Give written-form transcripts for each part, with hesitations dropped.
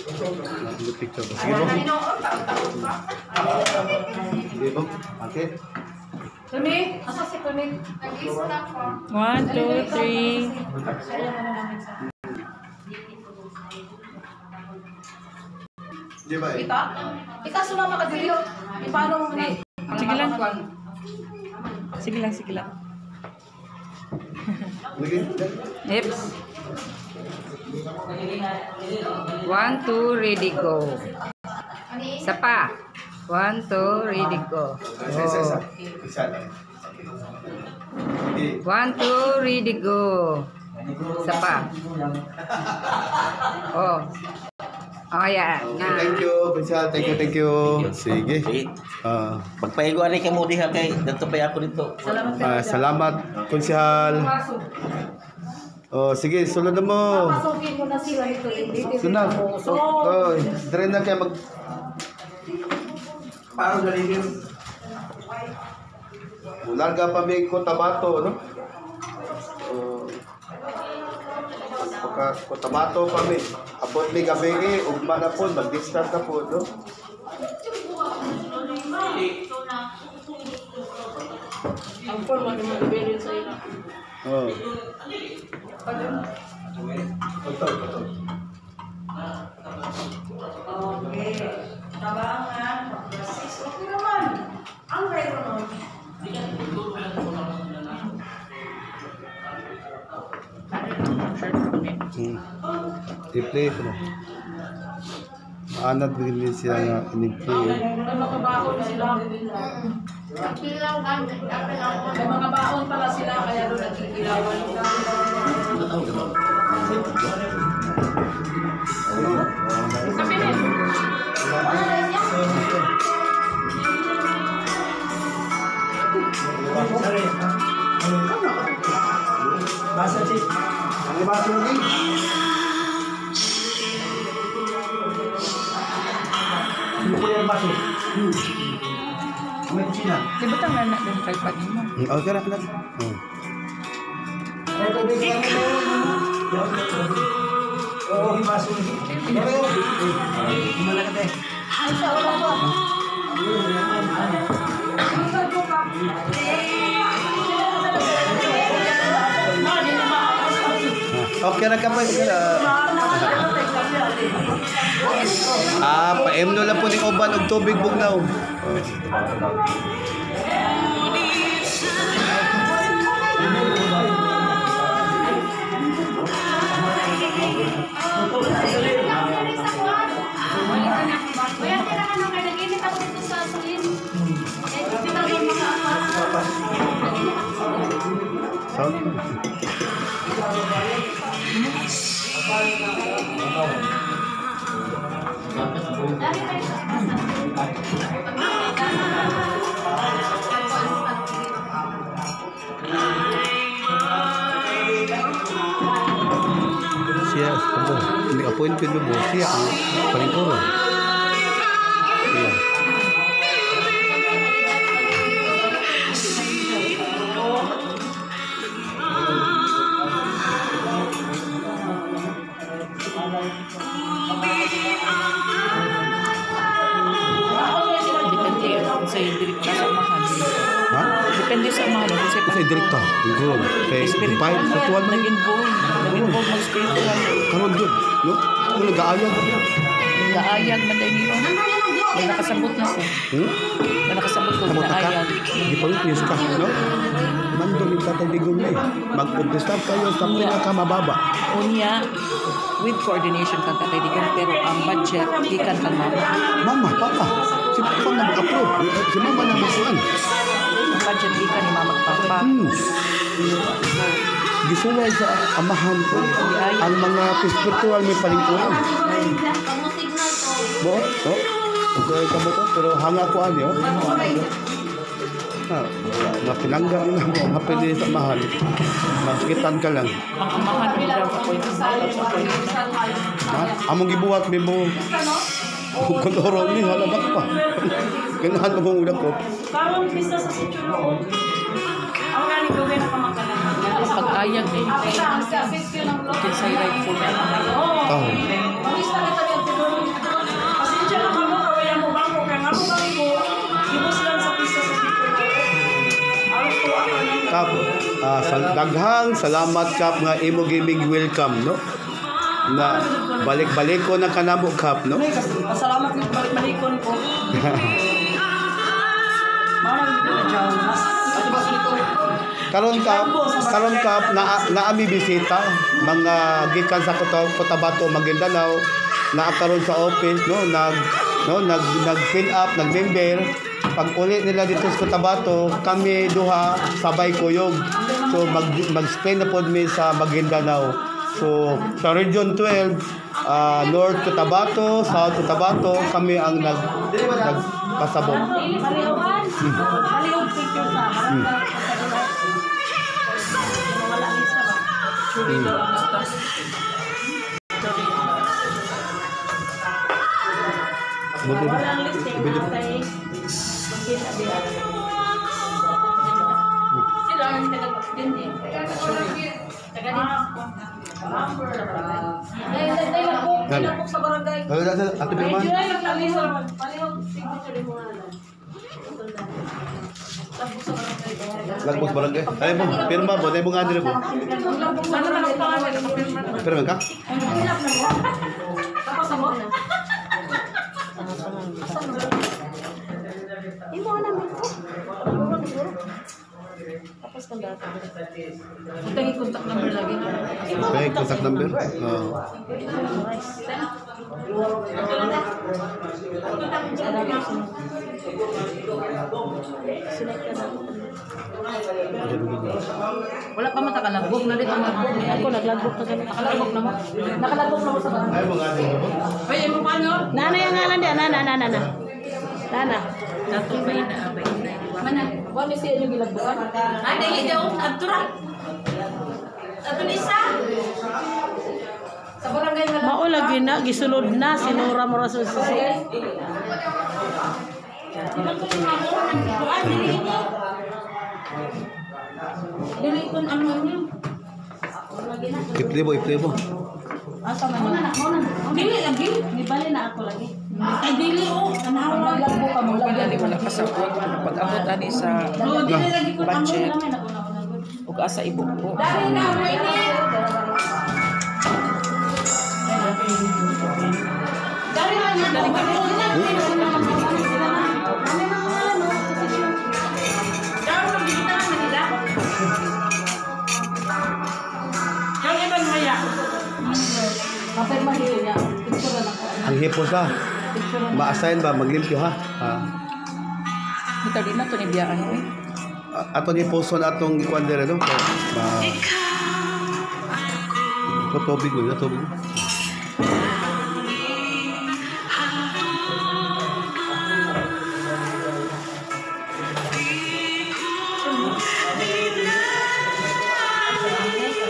Ano picture ba? Sige mo. Sige mo. Okay. Tuni, asa si Tuni? 1, 2, 3. Di ba eh? Ita? Ita, sumama ka dito. Ipano mo na? Sige lang. Sige lang, sige lang. Lagi. Hips. 1, 2, ready, go. Isa pa. 1, 2, ready, go. Isa, isa, isa. Isa lang. Sige. 1, 2, ready, go. Isa pa. Oh. Oh, yan. Okay, thank you, Prinsal. Thank you, thank you. Sige. Ah, Magpahigo ani kamo diha kay dadto pa ako dito. Salamat. Salamat, Konsihal. Oh, sige, sulod na mo. Papasukin mo na sila ito. Hindi Sunod. Oh, dire na kaya mag Parang galing. Larga pa may Cotabato, no? Oh. Pagka Cotabato pa may. Abot may gabi eh, ugma na po, mag-discharge na po, no? Ang forma ni mga berin sa iyo. Oh. Ito, ito. Okay. Tabangan, pag-assist. Okay naman. Ang rero nun. I-play ko na. Maanad din siya nga in-play. May mga baon sila. May mga baon pala sila, kaya doon nagkikilawan. Basa, Chief. Ang baso lagi. Ano po yung baso? May kusina. Di ba tang nanak din tripod mo? Okay na, na. Oh. Oo, yung baso. Kumala ka, te. Okay na ka pa. Okay na. Ah, paemno lang po ni Oban og tubig bugnaw. Oh. Kuya, kailangan nung kay nag-init ako dito sa sulin. Eh, dito na doon mga apas. Nag-init ako sa sulin. Sound. Dami tayo sa apas. Siya, abo, may appointment mo siya ang palingkuro. Siya. Depende kung sa direkta sa amahan. Ha? Depende sa amahan kung sa Kasi direkta, lingkuron. Kay spiritual divine, spiritual man. Nag-involve. Nag-involve mag-spiritual. Karon jud, no? Kung nagaayag. Nagaayag man dahil nila. May nakasabot na siya. May nakasabot ko Kamot ka? nagaayag. Gipawitness ka, no? Mando ni Tatay Digong ni. Mag-contestar kayo sa pinakamababa. Unya, with coordination kang Tatay Digong, pero ang budget, gikan kang mama. Mama, papa, si papa na mag-approve. Si mama na magsuan. Ang budget gikan ni mama at papa. Gisuway sa amahan ko ang mga spiritual may palingkuran. Bo, oh. Okay ka mo to, pero hanga ko ani, oh. Ha, mapinangga mo na mo, mapili sa amahan. Masakitan ka lang. Ang amahan ang daw appointment. Ha? Among gibuhat may mo. Kung oro ni hala pa. Ganahan mo kong udak ko. Parang pista sa sityo noon. Ang galing gawin na pamakalan. Pag-ayag eh. Ang sa sityo ng Kinsay rightful na amay. Oo. Oh. Pangista kita niya. Daghang salamat, Kap, nga imo giming welcome, no? Na balik-balik ko ng kanamo, Kap, no? Pasalamat ng balik-balikon ko. Karon Kap, naami bisita mga gikan sa Cotabato, Maguindanao, naa karon sa office, no, nag fill up, nag-member. Pag uli nila dito sa Cotabato, kami duha sabay kuyog. So mag-spend na pod mi sa Maguindanao. So sa Region 12, North Cotabato, South Cotabato, kami ang nagpasabot. Lagbos barangay. Ay mo, pirma mo, dai mo nga dire mo. Pirma ka? Imo na mi ko. Tapos kang data. Utang i-contact number lagi. Okay, contact number. Oh. Wala pa man takalabog na dito. Ako naglagbok na kami. Nakalabog na mo. Nakalabog na mo sa barangay. Ay mo nga dire mo. Ay, mo paano? Nana yung ngalan dia, nana nana nana. Nana. Natong bay na abay na. Mana, wa ni siya yung gilagbokan. Ay, dili daw adtura. Ato ni isa. Sa barangay nga Mao lagi na gisulod na sinura mo ra sa sisi. Dili kon ano niyo. Iplibo, iplibo. Asa man na? Dili lagi. Gibali na ako lagi. Ay dili oh, tanawa. Naglagbo ka mo lagi wala kasabot pag-abot ani sa Dili lagi kon amo. budget ug asa ibuko. Dari na ini. Dari na niya. Ang hipos ha. Ma-assign ba maglimpyo ha? Bitaw di na to ni biyaan oy. Ato ni poson atong ikuan dire no. Ma. Tubig mo, tubig.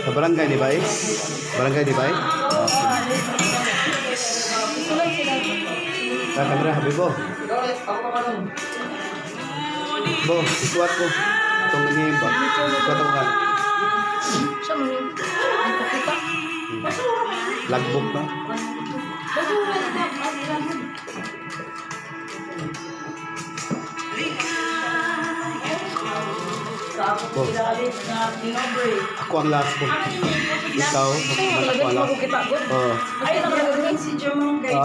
Sa barangay di ba eh? Barangay di ba eh? Ah, kamera, habi bo. Bo, isuwat ko. Itong name ba? Isuwat ko ka. Logbook na. Bo. Ako ang last po. Ikaw, ako ang last. Oh. Ay, nagagawin si Jerome kay.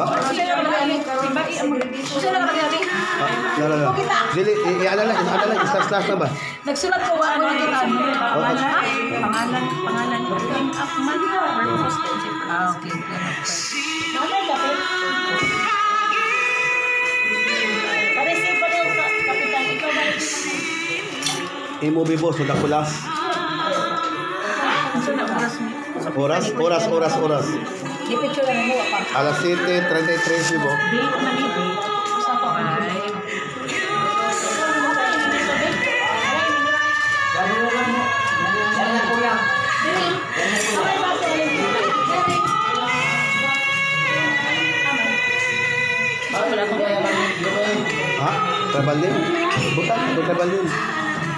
No. Dili, i-ano lang, i-slash na ba? Nagsulat ko ba ako kita? Pangalan, pangalan. Ah, okay. Imo bibo, sudah kulas. Oras. Alas 7:33 bibo. Ha? Tribal name? Bukan, tribal name.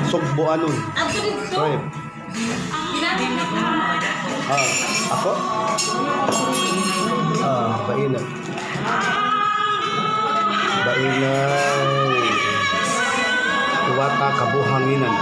Sugboanon. Tribe. Ah, ako? Ah, Bainag. Bainag. Tuwata kabuhanginan.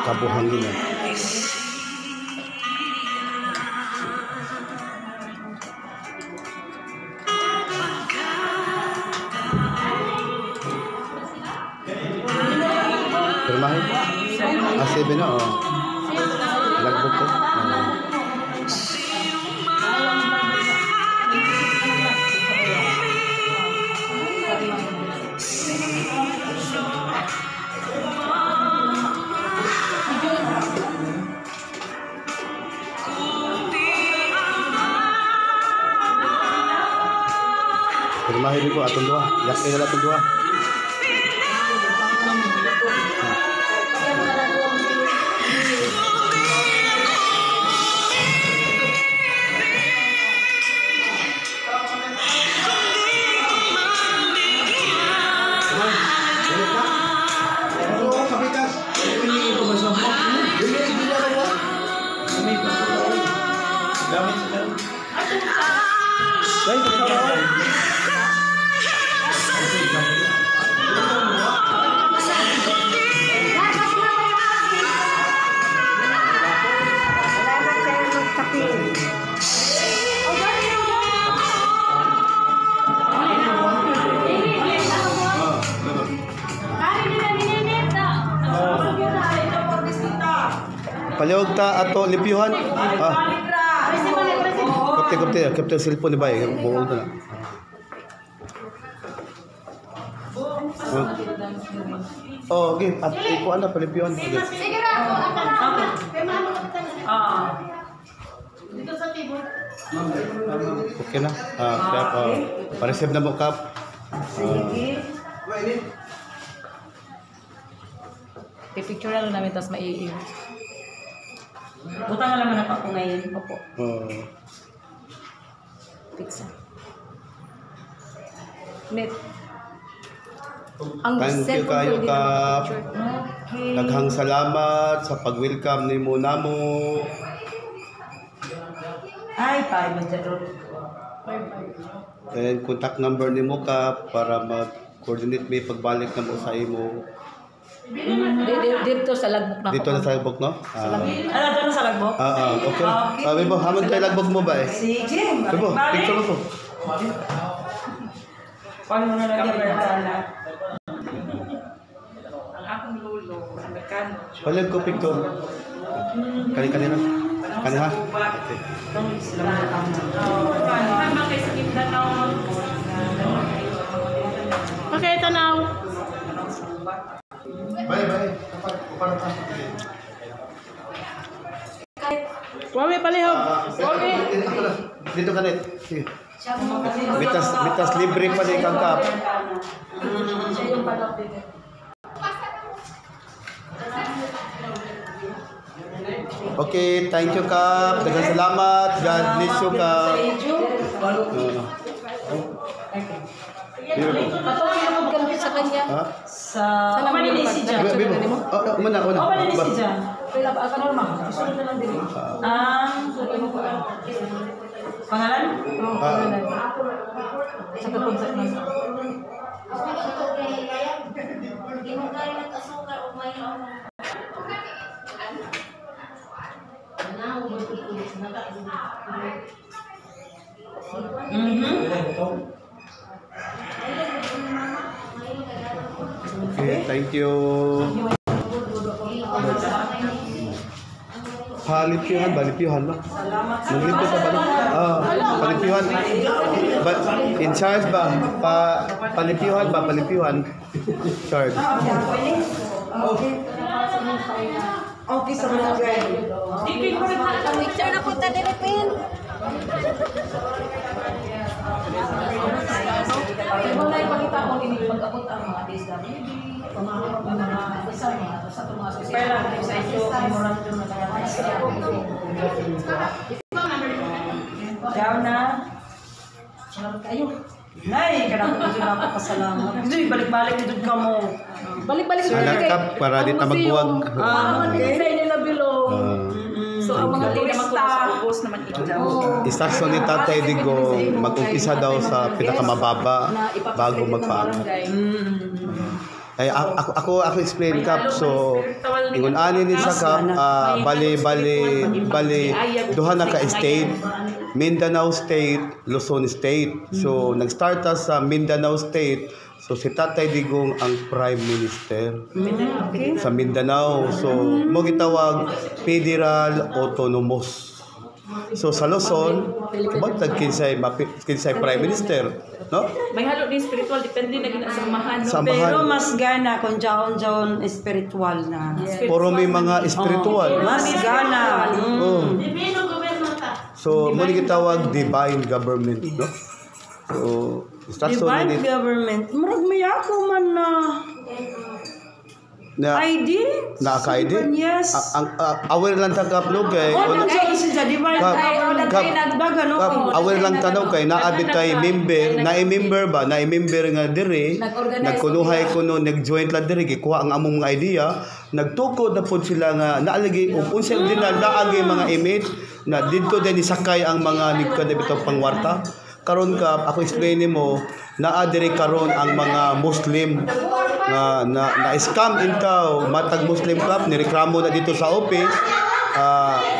Kabuhangin na. Pirmahin? Ah, 7 na, oh. Lagbok ko. Pirmahin ko atong duha. Yakin na atong duha. Palihog ta ato limpyuhan. Ah. Kapte kapte cellphone ni bay, buol na. Oh, okay. At ikuan na palimpyuhan. Sige ra ako ang Ah. Dito sa table. Okay na. Ah, pa-receive na mo kap. Sige. Pipicture lang namin tapos maiiwan. Butang na naman ako ngayon. Opo. Pizza. Net. Ang Thank you kayo, Kap. Okay. Daghang salamat sa pag-welcome nimo namo. Ay, 5 man dyan. And contact number nimo Kap para mag-coordinate may pagbalik na mo sa imo. Dito sa Lagbok na. Dito na sa Lagbok, no? Ano, dito na sa Lagbok? Okay. Bebo, hamon tayo Lagbok mo ba eh? Sige. Bebo, picture mo po. Paano mo na lang yung Bertala? Ang akong lolo, Amerikano. Palag ko picture. Kani-kani na. Kani ha? Okay. Okay, tanaw. Bye, bye. Wami palihog. Wami. Dito ka net. Sige. Bitas libre pa di kang kap. Okay, thank you Kap. Daghang salamat. God bless you Kap. Patuloy sa kanya. Ha? Sa Manilisi dyan. Oh, muna, una. Oh, Manilisi dyan. Pila ba ka normal? Isunod na lang din. Pangalan? Oo, pangalan. Sa kakonsak na. Okay, thank you. Palipyuhan, balipyuhan ba? Maglimpyo ka ba? Ah, palipyuhan. Ba, in charge ba? Palipyuhan ba? Palipyuhan. Charge. Okay. Okay sa mga guys. Picture na punta din Pin. Wala yung pakita ko ini pag-abot ang mga DSWD, mga isa mga sa mga Pwede lang sa ito, memorandum na kaya. Down na. Salamat kayo. Nay, kanang ko na ako pasalamat. Dito balik-balik dito ka mo. Balik-balik Anak kap para di ta magbuwag. Ah, okay. Sa inyo na bilog. ang mga Dili naman ko turista. sa ubos naman ikaw. Instruction ni Tatay Digong, mag-umpisa daw sa pinakamababa bago magpaangat. Ay, ako explain, Kap. So ingon ani ni sa Kap, bali bali bali duha na ka state, Mindanao State, Luzon State. So nag-start ta sa Mindanao State. So si Tatay Digong ang Prime Minister sa Mindanao. So mo gitawag Federal Autonomous. So sa Luzon, bantag kinsay Prime Minister, no? May halo din spiritual, depende na gina sa amahan, no? Sa amahan. Pero mas gana kung jaon-jaon spiritual na. Puro may mga spiritual. Mas gana. Oh. So, mo ni gitawag divine government, no? So, instruction Divine ni government. Murag may ako man na na ID. Na ka-ID? Yes. Ang aware lang ta, Kap, no, kay Oh, nandiyan siya divine Kap, government. Kap, Baga no. Kap, aware lang tanaw kay naabit tay member, na member ba, na member nga diri, Nag-organize. Nagkunuhay kuno, nag-joint lang diri, gikuha ang among mga idea, nagtukod na pud sila nga naalagi og unsa din na naagi mga image na didto din isakay ang mga nigkada bitaw pangwarta. Karon, Kap, ako explain nimo, naa diri karon ang mga Muslim nga na scam intaw matag Muslim, Kap, nireklamo na dito sa office.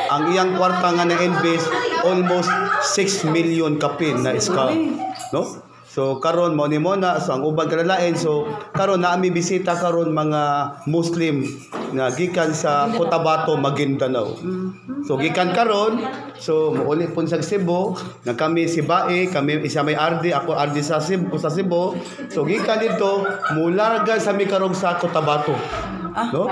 Ang iyang kwarta nga na invest almost 6 million kapin na scam, no? So karon mao ni mo na, so ang uban kalalain. So karon naa mi bisita karon, mga Muslim nga gikan sa Cotabato, Maguindanao. So gikan karon, so muuli pun sa Cebu na kami si Bae, kami isa may RD, ako RD sa Cebu. So gikan dito mularga sa mi karong sa Cotabato. No?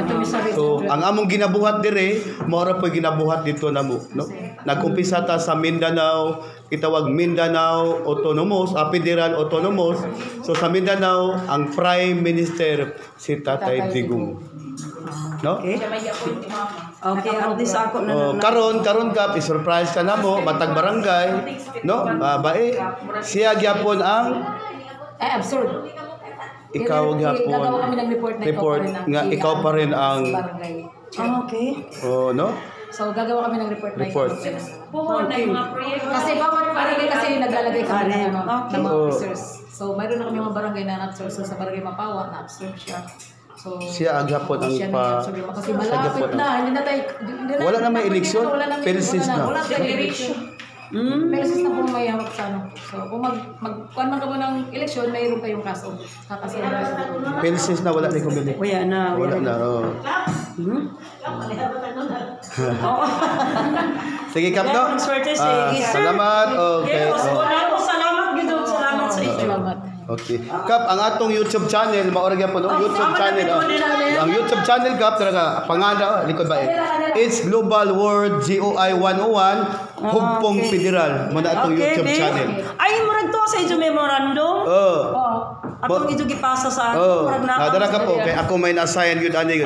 So ang among ginabuhat dire, mao ra po'y ginabuhat dito namo, no? Nag-umpisa ta sa Mindanao, gitawag Mindanao Autonomous, Federal Autonomous. So sa Mindanao, ang Prime Minister si Tatay Digong. No? Okay. Okay, at least ako na Oh, na. karon karon, Kap, i-surprise ka na mo matag barangay, no? Bae, siya gyapon ang Ay, absurd. Ikaw gyapon. Gagawa kami ng report na ikaw Report pa rin ang nga ikaw pa rin ang barangay. Ah, okay. Oh, no? So gagawa kami ng report na Report. ikaw pa rin ang- Puhon na yung mga proyekto. Kasi bawat barangay kasi naglalagay kami ng, ano, ng mga Oo. officers. So mayroon na kami mga barangay na na-absorb. So sa barangay Mapawa, na-absorb siya. So Siya ang gapon ang siya na-absorb yung. Kasi siya malapit gapon na, hindi na tayo hindi na, Wala na may eleksyon, wala na, PhilSys na. Wala na election. PhilSys na po may hawak sa ano. So kung mag, mag kuan man ka mo ng eleksyon, mayroon kayong kaso. Kakasuhan kayo. PhilSys na, wala na kumili. Wala na. Wala na, oh. Oo. Sige, Kap, no? Swerte, Ah, sige, sir. salamat. Okay. Yes, Oh. wala po. Salamat, gid. Salamat sa inyo. Salamat. Okay. Kap, ang atong YouTube channel, maora gyapon, no? YouTube tama na, channel. Oh. ito Ang YouTube channel, Kap, talaga pangalan, oh, likod ba eh? It's Global World GOI 101 Hugpong Federal. Mo na atong YouTube di. channel. Ay, murag to sa inyo memorandum. Oh. Atong inyo gipasa sa ato. Oh, Murag na. nadara ka po kay ako may na-assign gyud ani.